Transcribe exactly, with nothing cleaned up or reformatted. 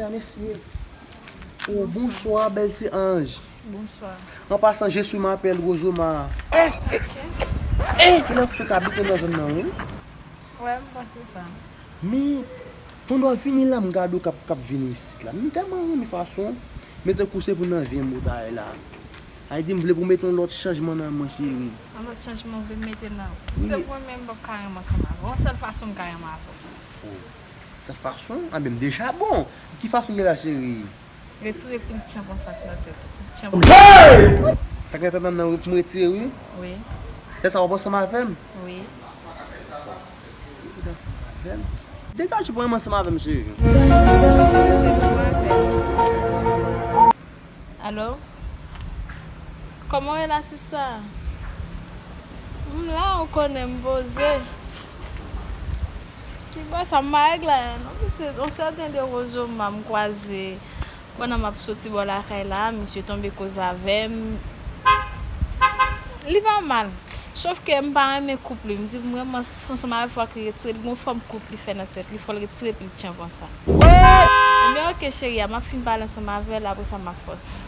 Mesye. Oh, bonswa, bèl ti anj. Bonswa. An pasan, je suis m'appelle Rosoma. Eh, kilè w fèk abite nan zòn nan, wi? Wè, m panse sa. Men, pandan w vini la, m gade w k ap, k ap vini isit la. M tèlman renmen fason, men tankou se pou nan vye m ou ta ye la. Sa vle di m vle pou mete yon lòt chanjman nan mwen, cheri. Yon lòt chanjman w vle m mete nan ou? Si se pou mwen menm, m p ap ka renmen ansanm avè w. Yon sèl fason m ka renmen avè w. Oh. Sèl fason? Anben, m deja bon. Ki fason m ye la, cheri? Retire pil tchanpon sa k nan tèt ou. Pil tchanpon. Sa k nan tèt nan, pou m retire, wi. Wi. Lè sa w ap ansanm avè m? Wi. Si w ansanm avè m. Degaje pou w ansanm avè m, cheri. Alo? Kòman w ye la, sista? M la, ou konnen m poze. Ki bò sa m pa regle anyen non, pitit. Yon sèten de Rosoma m kwaze pandan m ap soti bò lakay la, misye tonbe koze avè m. Li pa mal. Sòf ke m pa renmen koup li. M di m renmen ansanm avè l, fòk li retire li. Gon fòm koup li fè nan tèt li, fò l retire pil tchanpon sa. Ebyen, oke, cheri a, m ap fin pale ansanm avè l, apre sa, m ap fòse.